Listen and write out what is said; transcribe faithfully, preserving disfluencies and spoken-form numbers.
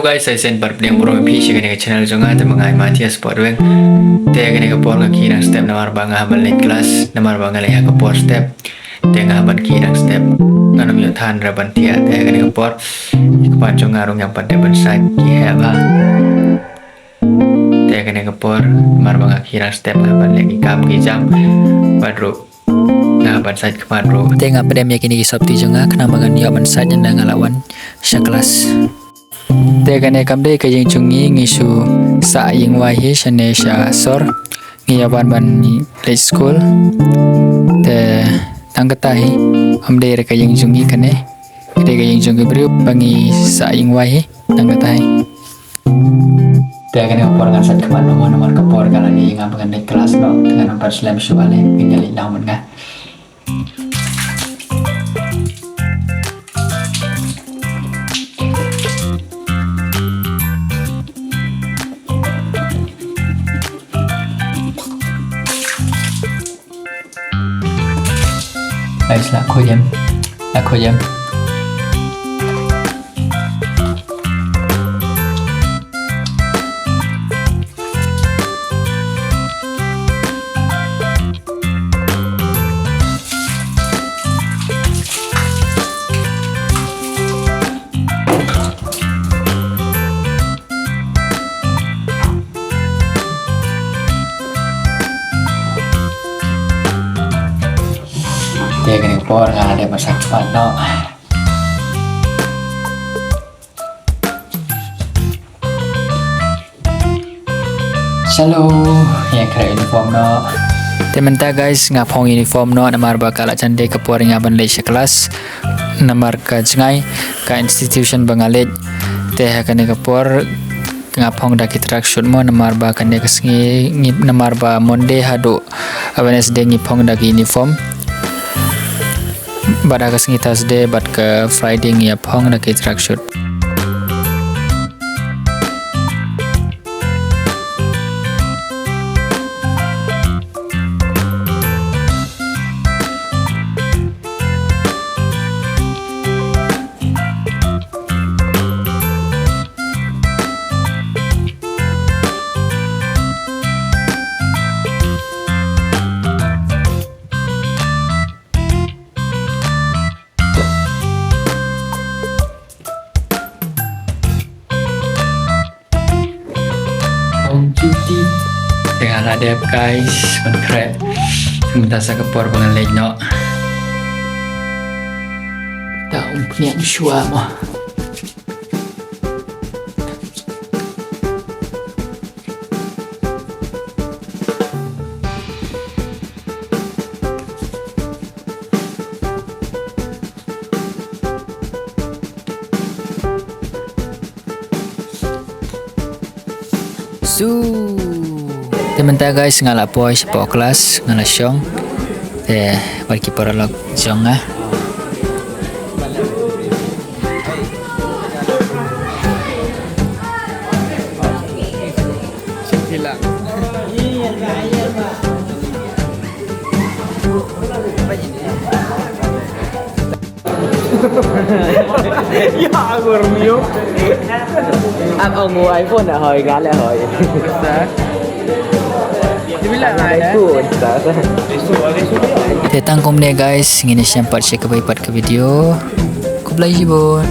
Guys, ai sen pat pdiang burom ïa phi sha kane ka channel jong nga, te ma nga Matthias Potweng. Te kane ka por nga khie dang step namar ba nga hap ban leit klas, namar ba nga leit ha ka por step. Te nga hap ban khie dang step. Ngan ym ïoh than re ban thiah, te kane ka por. Ki kpa jong nga ruh ngam pat dei ban sait, ki heh bha. Te kane ka por, namar ba nga khie dang step, nga hap ban leh ki kam ki jam. Bad ruh nga hap ban sait khmat ruh. Te nga pdem ïa kine ki sopti jong nga, khnang ba ngan ïoh ban sait ynda nga la wan sha klas. Te kane kam dei ka ïing jong ngi, ngi shu sah ïing wai hi shane sha sor. Ngi ïa wan ban leit skul. Te tang kata hi, ym dei re ka ïing jong ngi kane. Ka dei ka ïing jong ki briew ba ngi sah ïing wai hi. Tang kata hi. Te kane ka por ngan sait khmat noh mo namar ka por ka la dei ïa nga ba ngan leit klas noh. Te ngan ym pat slem shuh ale, phin ïa leit noh bad nga. Guys, la khuid em. La khuid em. Te kane ka por nga la dep ban sait khmat noh. Shalom, ïa khreh uniform noh. Te mynta guys, nga phong uniform noh namar ba ka la jan dei ka por ïa nga ban leit sha klas. Namar ka jngai ka institution ba nga leit. Te ha kane ka por nga phong da ki track suit mo namar ba kane ka sngi ngi, namar ba Monday haduh Wednesday ngi phong da ki uniform. Bad ha ka sngi Thursday bad ka Friday ngi ïa phong da ki track suit. Ong cuti. Te nga la dep guys, ban khreh. Mynta sa ka por ba ngan leit noh. Ta um pniak shuwa mo. Su. Te mynta guys, nga la poi shapoh klas, nga la shong. Te bad ki paralok jong nga. Ya, aku Romeo. Ang ang mo iPhone na hoy, gala hoy. Te tang kumne guys, ngin ïashem pat sha kawei pat ka video. Khublei shibun.